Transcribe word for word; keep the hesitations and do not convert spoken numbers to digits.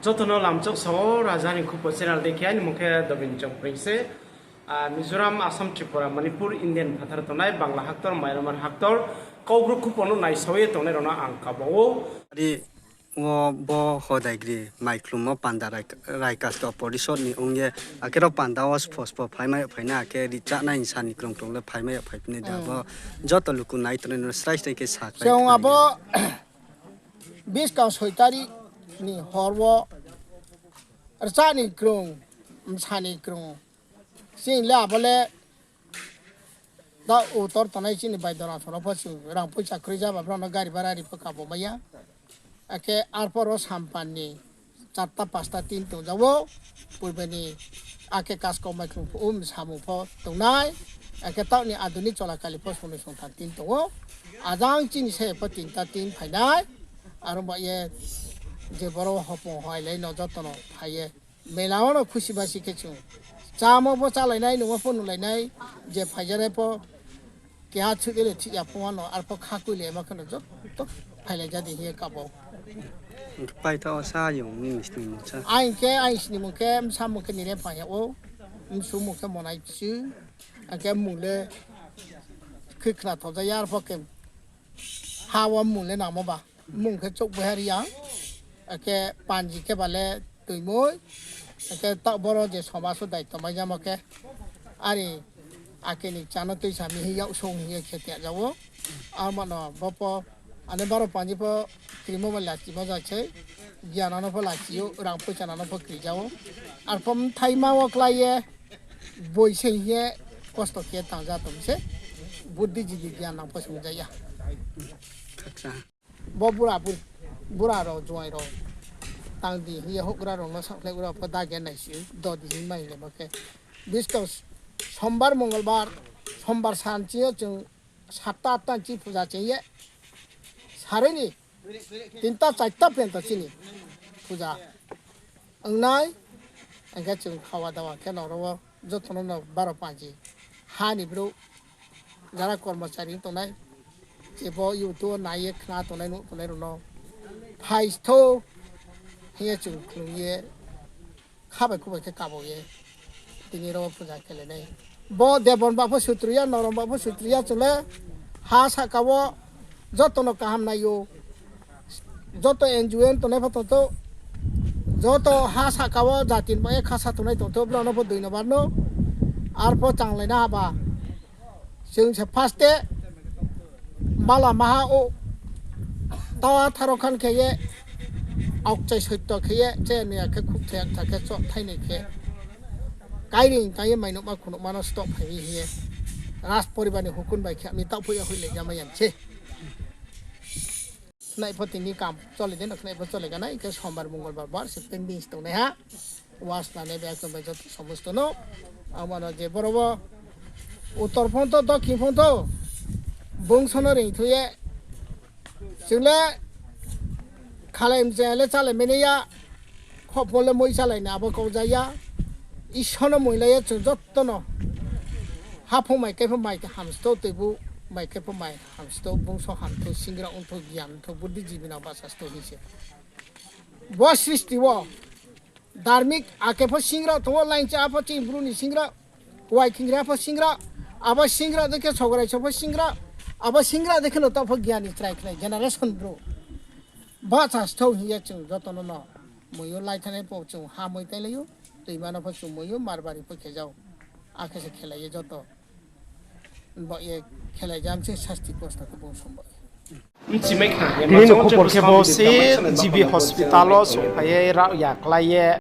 Joto no lamchok sao, Raja ni Khupo channel dei khe, aini mung khe Dobin Chongpring se. Ah, Mizoram, Assam, Tripura, Manipur, Indian phathar tongnai, Bangla haktor, Myanmar haktor, Kaubru Khupo no naisao ye tongnai rao no ang kabo ou. Ari wo bo hodai gri maikhlum wo panda rai-, Raikasto Porishod ni ong ye, akhe rao panda wo spo spo phaimai yag phainai, akhe richanai nsa ni krung krung le phaimai yag phaiphinai da. Hmm. Bo joto luku nai tongnai no srai srai khe sakhlai chung abo biskang soi tarik ni hor wo rcha ni krung, msa ni krung. Chini le abo le da utor tongnai chini bai dora soro pho chung rang poicha kroi jaba brao no gari bara ri pho kabo mai ya. Akhe arpor wo sampan ni charta pasta tin tong ja ou, purbe ni akhe kaskau mai krung pho, um, samung pho tongnai. Akhe taoh ni aduni cholakali pho songnoi songthan tin tong ou. Ajang chini se pho tinta tin phainai. Aro ba ye je boro hopung hoilai no joto no phai ye mela wo no khusi basi khe chung. Chámo pho chálainai, nungmo pho nulainai, je phaijanai pho keha chuh le thik ya phung ano, arpho kha kui le ma khe no joto phailai ja di hing ye kabo. Paitha wo sa yong ni snimung sa. Aing khe, aing snimung khe, bsa mung khe Niremphang ya ou, bsu mung khe Monai Bsu, akhe mung le khe khna thok ja ya, arpho khe ha wo mung le nangmo ba. Mung khe Chouh Boihari ang, akhe panji khe ba le Toimoi, akhe taoh boro je somaso daito mai jamo khe, ari ake ni chano tuisa mi hing yag song hing ye khe te ja ou. Amo no bo pho, ani baro panji pho krimo ba lachi mo ja sei, giyan ano pho lachi ou, rang poicha ano pho kri ja ou. Arpho mthaima wo klái ye, boi se hing ye kosto khe tang ja tong se, buddhi jibi giyan nang pho song ja ya. Bo bura, bur-, bura rao, juai rao, tang di hing ye houhgra rao no sakhlai gra pho da ge naisi, do di hing mai le bo khe. Bisto sombar, mongolbar, sombar san ching yo chung satta atta chi puja ching ye, saroi ni tinta charta penta chini puja ong nai, hing khe chung khawa dawa khe nrao wo joto no no baro panji ha ni brouh, jara kormochari tongnai, je bo YouTube wo nai ye khna tongnai, nuh tongnai rao no phai sthou hing ye chung khlum ye, kha bai khubai khe kabo ye, tini rao wo puja khe le nai. Bo Debon ba pho sutru ya, Norom ba pho sutru ya, chung le ha sahka wo joto no kaham nai ou. Joto N G O tongnai pho tongthou, joto ha sahka wo jati ni ba ye khasa tongnai tongthou, brao no pho dui no bar no, arpho changlai na haba. Chung se first e mala maha ou, tawa tharo khan khe ye, aokchai soito khe ye, chaya ni ya khe khukthai aktha khe chothai ni khe, kairing tang ye mainouhma khunouhma no stoh phai mi hing ye, raj poribar ni hukun bai khe mi taoh phuh ya hoihlai ja mai ya se. Khnai pho tini kam chole de no, khnai pho chole ganai khe sombar, mongolbar bar se pending tongnai ha. Wasna nai bai akhe bai joto somosto no. Amo no je boro wo uttor phongtho, dokhin phongtho, bungso no reingthu ye, chung le khalai mchaya le chálai mai nai ya. Khopho le moi chálai na abo kau ja ya. Isor no moilai ye chung joto no. Haphung mai khe pho mai hamstou, toibu mai khe pho mai hamstou, bungso hamthou, singra ongthou, giyan ongthou, buddhijibi no bahcha sthou hing se. Bo sristi wo dharmik ake pho singra tong ou, laincha pho chini Bru ni singra, wai khingra pho singra, abo singra dei khe Sograi so pho singra, abo singra dei khe no taoh pho giyan ni chrai khnai generation Bru. Bahcha sthou hing ye chung joto no no moi yo laithanai pho chung ha moi tailai ou, toima no pho chung moi ou, marbari pho khe jao. Akhe se khelai ye joto. Bo ye khelai jam se sasti kosto khe bung song bo ye. Tini no khupor khe bo se G B hospital wo souhphai ye rao ya klái ye.